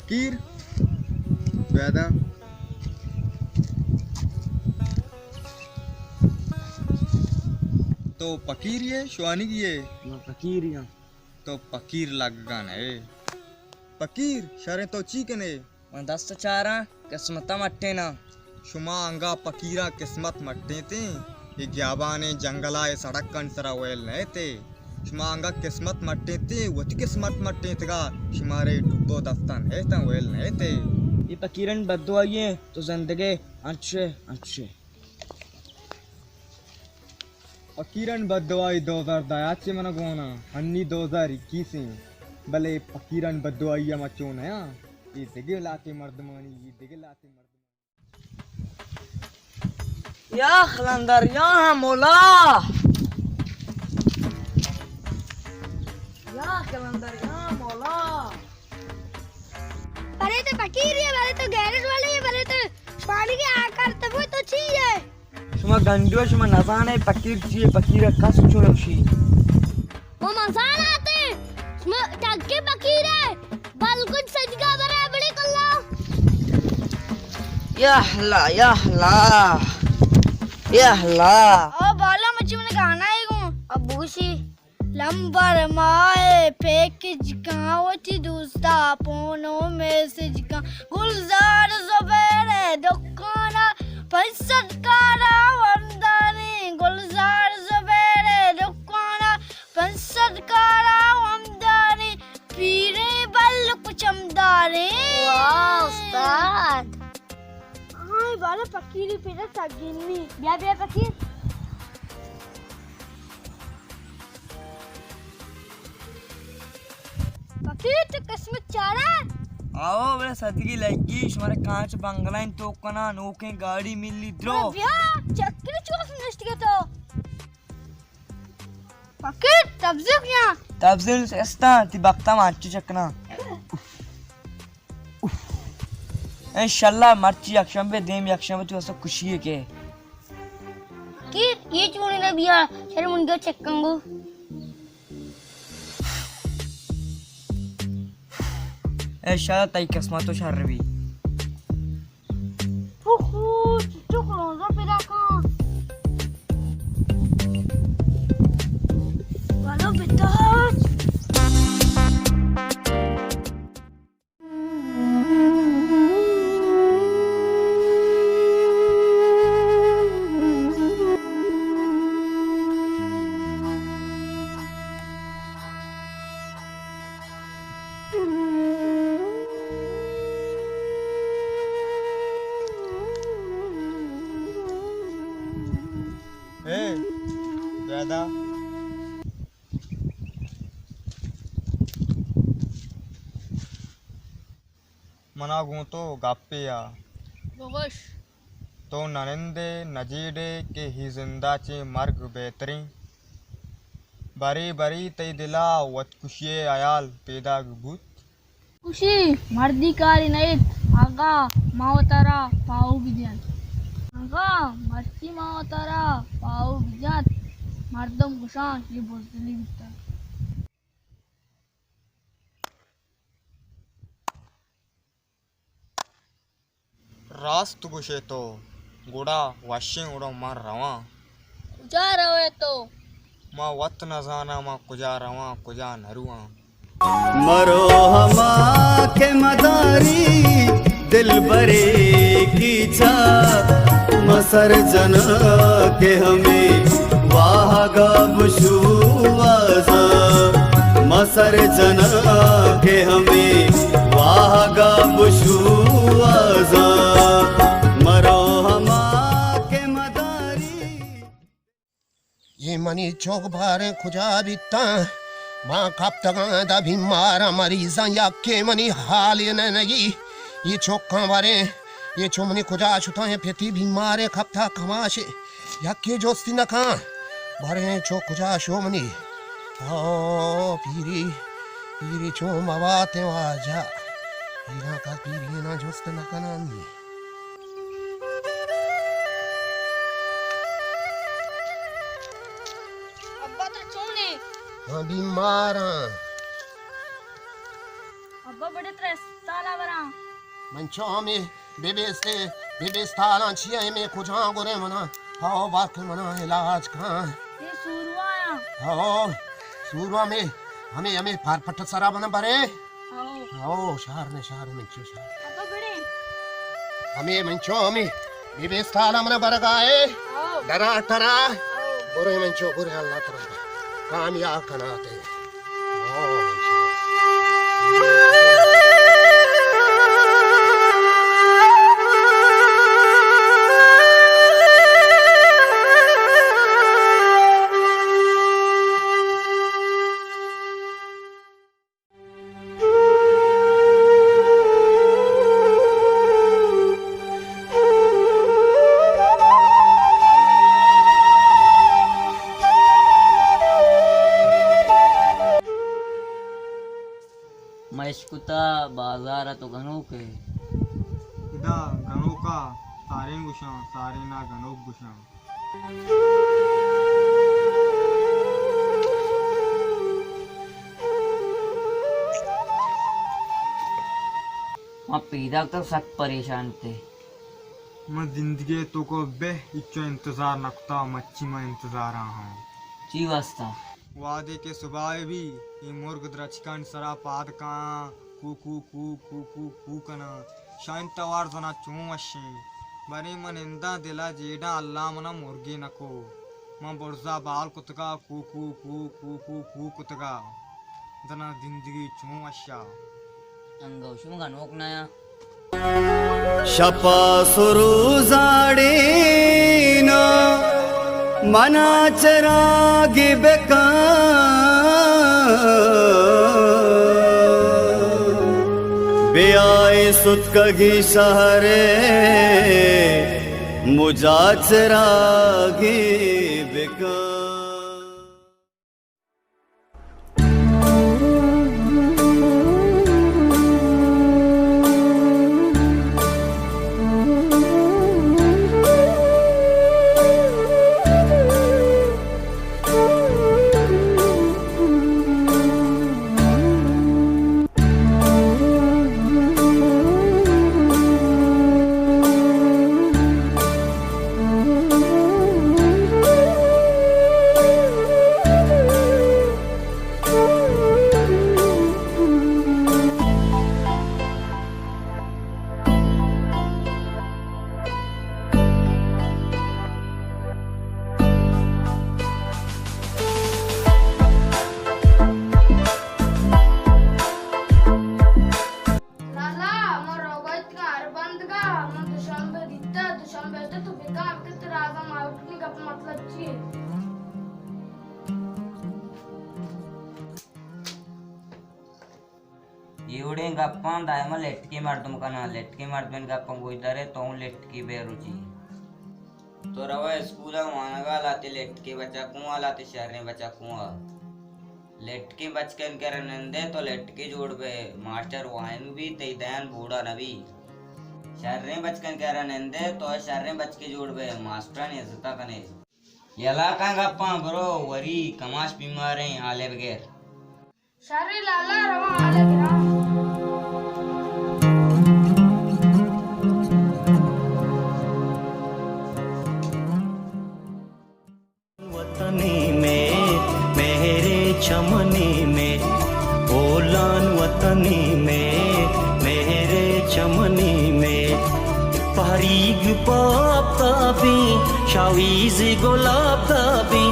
پکیر، بیدا۔ تو پکیر ئے، شوانگی ئے؟ من پکیر آں۔ تو پکیر لگگا نہ ئے۔ پکیر، شریں تو چی کن ئے؟ من دست چاراں، قسمت ءَ مٹیناں۔ شما انگا پکیرا قسمت مٹینتیں، اے گیابانیں جنگلا اے سڑکانی سرا ویل نہ ایتے۔ شما انگا قسمت مٹینتیں، وتی قسمت مٹینتگا، شمارے ڈبو دستان ہیتاں ویل نہ ایتے۔ اے پکیرانی بددعائی ایں، تو زندگے انچے انچے۔ پکیرانی بددعائی دو ہزار دہ ءَ چہ من گون آں، ہنی دو ہزار اکیس ایں، بلے پکیرانی بددعائی ءَ ما چو نیاں۔ اے دگہ لاتے مردمانی، اے دگہ لاتے مردمانی۔ یا قلندر یا مولا، یا قلندر یا مولا۔ بلے تو پکیر ئے، بلے تو گیرج والے ئے، بلے تو پانی کے آ کر تو وہ تو چی ئے؟ شما گنڈو، شما نزانے پکیر چی ئے، پکیر کس چون شی۔ وہ مزان آتے، شما ٹگے پکیر ئے، بلکل سجگا برے بڑے کلا۔ یا اللہ، یا اللہ، یا اللہ۔ او بالا مچی من گانا ئے گوں، اب بوشی۔ لمبر مائے پیکج کاں وتی دوستا پونو میسج کاں۔ گلزار زبیر ءِ دکانا پنچ سد کارا وامداریں۔ گلزار زبیر ءِ دکانا پنچ سد کارا وامداریں۔ پیریں بلک چمداریں۔ واہ استاد۔ ہاں، بالا پکیری پیدا سگینی۔ بیا، بیا پکیر۔ پکیر تو قسمت چارا؟ آو، بڑے سدگی لگی، شمارے کانچ بنگلہ انت تو کنا، نوکیں گاڑی ملی درو۔ بیا، چکر چوس نشتگے تو۔ پکیر، تبزیق یا؟ تبزیق استان، تی بختم انچو چکنا۔ انشاءاللہ مرچی یکشنبے، دیم یکشنبے تو اسا خوشی ئے کے۔ کہ یہ چوڑی نہ بیا، شر من گو چکن گو۔ اے شالا تئی قسمت تو شر بی۔ اوہو، چٹو کلونزا پیدا کن۔ والو بتاچ۔ اے، زیادہ۔ منا گوں تو گپے ءَ۔ بگوش۔ تو نہ نندے، نہ جیڑے کہ ہی زندا چے مرگ بہتریں۔ برے برے تئی دلا وت کشی ءِ حیال پیداگ بوت۔ کشی مردی کاری نہ ایت، اگاں ما وتارا پاہو بدیان۔ اگاں مرچی ما وتارا پاہو بدیان، مردم گشاں یہ بزدلی بیتا۔ راست گوشے تو، گڑا وشیں گڑا من رواں۔ کجا روئے تو؟ ما وت نزاناں ما کجا رواں، کجا نرواں۔ مرو ہما کہ مداری دلبرے کیچا، مسر جنا کہ ہمیں واہگا بشوازاں، مسر جنا کہ ہمیں واہگا بشوازاں۔ مرو ہما کہ مداری۔ اے منی چک باریں کجا بیتاں؟ ما کپتگاں داں بیماراں مریضاں، یکے منی حالے نہ نگی۔ اے چکاں باریں، اے چو منی کجا شتاں؟ اے پتی بیماریں کپتا کماشے، یکے جستی نہ کن۔ باریں چو کجا شو منی؟ او پیری، پیری چو مواتیں واجہ۔ پیراں کس پیریناں جست نہ کناں۔ ابا تو چون ئے؟ من بیماراں۔ ابا بڑے ترے اسپتال ءَ براں۔ من چو ہمے بے بے استے، بے بے اسپتالاں چی ءَ ہمے کجاں گورے منا، ہو باک منا علاج کن۔ اے سوروا آں۔ ہو، سوروا ہمے، ہمے، ہمے پار پٹ سرا بنا برے۔ ہو۔ ہو، شہر نے شہر من چو شہر۔ ابا بڑے۔ ہمے من چو ہمے بے بے اسپتالا منا برگا ہے۔ ہو۔ ڈرا ٹرا۔ ہو۔ برے من چو برے اللہ ترا کامیاب کناتے۔ ما اشکتا بازار ءَ تو گنوک ئے۔ ادا گنوک ءَ ساریں گوشاں، ساریں ءَ گنوک گوشاں۔ ما پیداک تو سک پریشان تے۔ من زندگی ءِ توکا بہ ہچو انتظار نہ کتا، مرچی من انتظار ءَ آں۔ چی واسطہ؟ وہدے کہ صبح بی، اے مرگ درچکانی سرا پاد کاں، کو کو کو کو کو کو کناں۔ شاین توار زنا چون وشیں۔ بلے من ننداں دلا جیڑاں اللہ منا مرگے نکو۔ من برزا بال کتگا، کو کو کو کو کو کو کتگا۔ زنا زندگی چون وشا۔ انگو شما گنوک نیا۔ شپا سرو زاڑینا منا چراگی بکن۔ بیائے ستکگی شہرے مجا چراگی بکن۔ لالا، من روگ ءَ اتکاں ہر بندگ ءَ، من دوشمبے دیتہ، دوشمبے ءَ تو بکن کہ ترا ازم آؤٹ کنی گپ مطلب چی انت؟ اے وڑیں گپاں دائما لٹکیں مردم کناں، لٹکیں مردمانی گپاں گوش دارے تو اوں لٹکی بے روچی۔ تو روئے اسکول ءَ وانگ ءَ، لہتے لٹکیں بچکوں ءَ، لہتے شریں بچکوں ءَ۔ لٹکیں بچکانی کرا نندئے تو لٹکے جوڑ بئے، ماسٹر وانگ بی تئی دین بوڑا نہ بی۔ شریں بچکانی کرا نندئے تو شریں بچکے جوڑ بئے، ماسٹرانی عزت ءَ کنئے۔ یلا کن گپاں برو، وری کماش بیماریں، حالے بگر۔ شریں لالا، رواں حالے گراں۔ وطنی میں، میرے چمنی میں، بولان وطنی میں، میرے چمنی میں۔ پہریگ پہ آپتابیں، شاویز گلاب دابیں،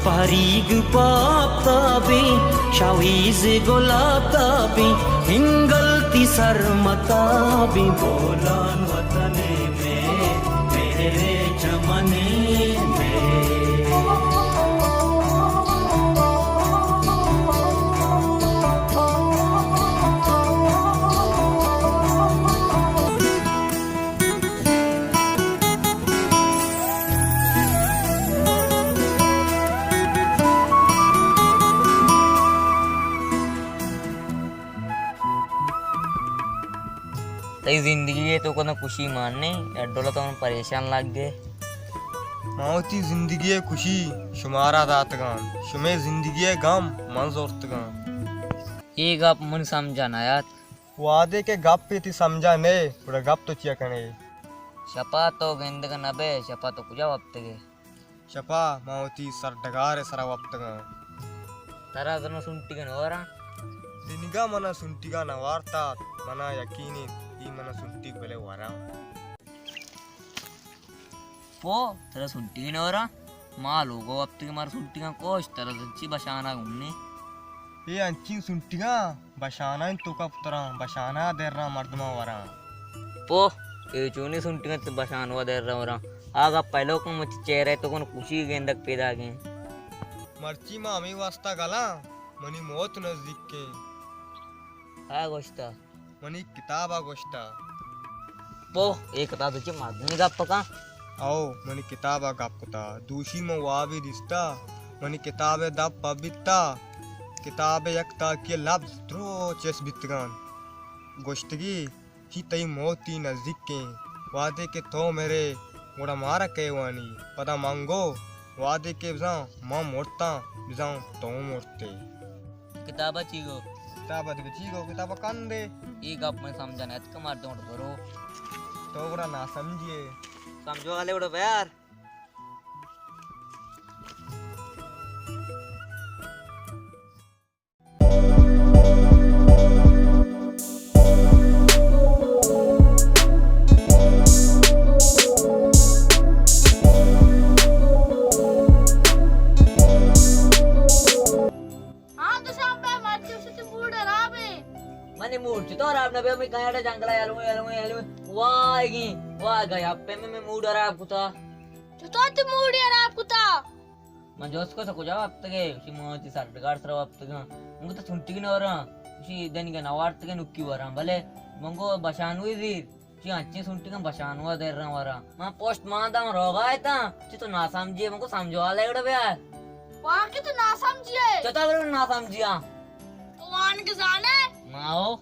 پہریگ پہ آپتابیں، شاویز گلاب دابیں، ہنگلتی سر متابیں، بولان وطنے میں، میرے چمنے میں۔ تئی زندگی ءِ توکا نہ خوشی مان نے، ہر ڈولا تو من پریشان لگ گئے۔ ما وتی زندگی ءِ خوشی شمارا داتگاں، شمے زندگی ءِ غم من زرتگاں۔ اے گپ من سمجھا نیات۔ وہدے کہ گپے تئی سمجھا نئے، گڑا گپ تو چیا کنئے؟ شپا تو گندگ نہ بئے، شپا تو کجا وپتگئے؟ شپا ما وتی سرڈگار ءِ سرا وپتگاں۔ ترا زاناں سنٹیگ نہ وراں؟ دنیگا منا سنٹیگا نہ وارتات، منا یقین انت، اے منا سنٹیگ بلے وراں۔ پو، ترا سنٹیگ نہ وراں؟ ما لوگا وپتگیں، مارا سنٹیگاں کشت، ترا چی بشانا گون نے؟ اے انچیں سنٹیگاں بشاناں توکا پتراں، بشانا دراں مردماں وراں۔ پو، اے چونیں سنٹیگاں بشانوا دراں وراں؟ آ گپ پہلو کن، مچ چہرہ تو کن خوشی گندگ پیداگیں۔ مرچی ما ہمے واسطہ گلاں، منی موت نزدیکیں۔ آ گوشتا۔ منی کتاب ءَ گوشتہ۔ پو، اے کتاب چہ مردمے گپ کن؟ او، منی کتاب ءَ گپ کتہ۔ دوشی من وابے دیستہ، منی کتاب ءِ دپ پہ بیتہ۔ کتاب ءِ یک تاکی ءَ لبز درو چست بیتگان۔ گوشتگی، چی تئی موتی نزدیکیں۔ وہدے کہ تو مرے، گڑا مارا کئے وانی؟ پدا من گو، وہدے کہ بزاں من مرتاں، بزاں تو مرتے۔ کتاب ءَ چی گو؟ کتاب ءَ دگہ چی گو؟ کتاب ءَ کندے۔ اے گپ من سمجھا نہ اتک، مردم وڑ برو۔ تو گڑا ناسمجھی ئے۔ سمجھو والے وڑ بیار۔ ہاں، تو شام پہ مرچی، اسے تو موڈ خراب ہے۔ منی موڈ چطور خراب نہ بے؟ میں کہاں جنگل ہے، یلو، یلو، یلو۔ واہ گی، واہ گیا، پہ میں، میں موڈ خراب کتا۔ چطور تو موڈ خراب کتا؟ من جست کو تو کجا وپتگے؟ اسی ماں چی سرڈگار سرا وپتگاں۔ من کو تو سنٹی نہ وراں۔ اسی دنی کا نہ وارتگے نکی وراں۔ بلے من کو بشانوی زیر۔ چی انچیں سنٹیگاں بشانوا دراں وراں۔ من پشت مان داں روگا اتاں۔ چی تو ناسمجھی ئے، من کو سمجھوا لے گڑا بیار۔ واقعی تو ناسمجھی ئے۔ چتا برو ناسمجھی آں۔ تو وان کے زانے؟ ما ہو۔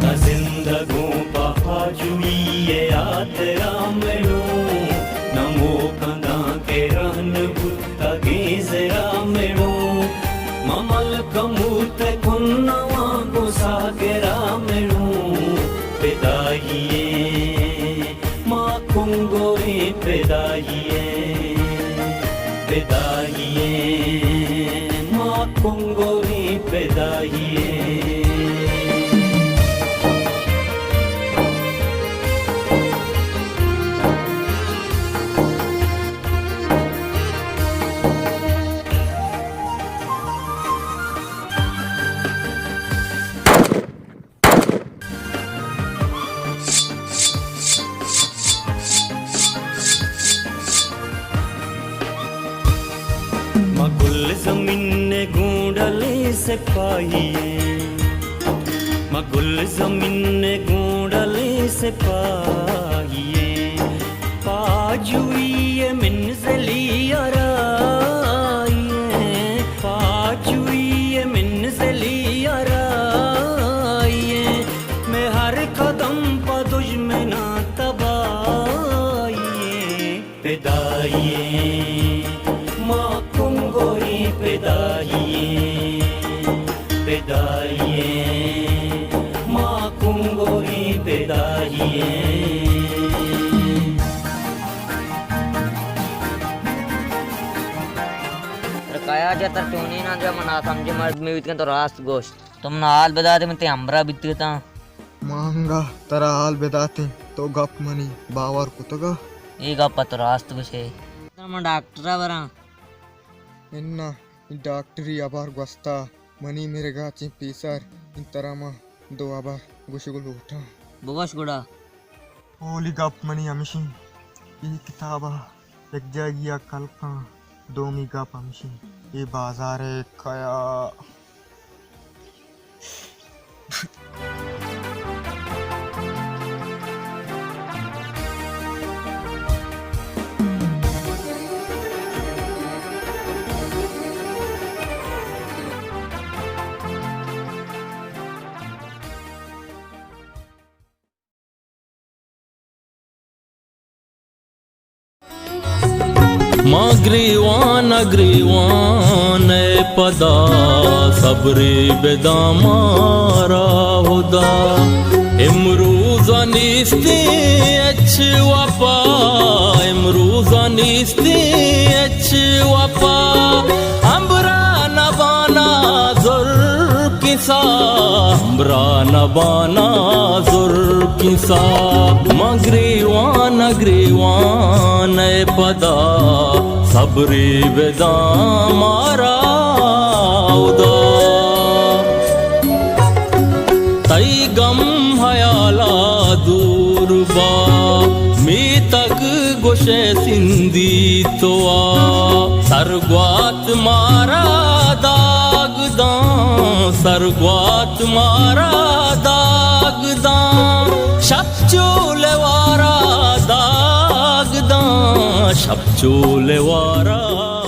نہ زندگوں پہ آجوئی ءِ ہاترا مڑوں، نہ موکنداں کہ رہن بوتگیں زرا مڑوں، مہ ملکموت کنواں گوں ساگرا مڑوں، پدائی ءِ ما کنگوریں، پدائی ءِ، پدائی ءِ، ما کنگوریں، پدائی ءِ۔ ما گلزمین ءِ گونڈلیں سپاہی ایں، ما گلزمین ءِ گونڈلیں سپاہی ایں، پہ آجوئی ءِ منزلی ءَ راہی ایں، پہ آجوئی ءِ منزلی ءَ راہی ایں۔ مئے ہر قدم پہ دژمن کایا جا تر چونی نا جا منا سمجھ مرد میں بیت کن تو راست گوشت۔ تو منا حال بداتے من تے ہمراہ بیت کتاں۔ مانگا ترا حال بداتیں، تو گپ منی باور کتگا؟ اے گپ تو راست گوشے۔ من ڈاکٹر ء براں۔ انا، ڈاکٹری ہبر گوستا، منی مرگا چیں پیسر انت، ترا ما دو ہبر گوشگ لوٹاں۔ بگوش گڑا۔ اولی گپ منی ہمشیں، اے کتابا یک جاگی ء کلکاں، دومی گپ ہمشیں، اے بازار ء کیا۔ ما گریوان ء گریوان ء پدا، صبرے بداں مارا ہدا۔ امروز ء نیستیں ہچ وپا، امروز ء نیستیں ہچ وپا۔ امبرا نبانا زر کسا، امبرا نبانا زر کسا۔ ما گریوان ء گریوان ء پدا، صبرے بداں مارا ہدا۔ تئی گم حیالا دور با، میتگ گوشئے سندی تو آ۔ سرگوات مارا داگ داں، سرگوات مارا داگ داں، شپ چولہ وارا داگ داں، شپ چولہ وارا۔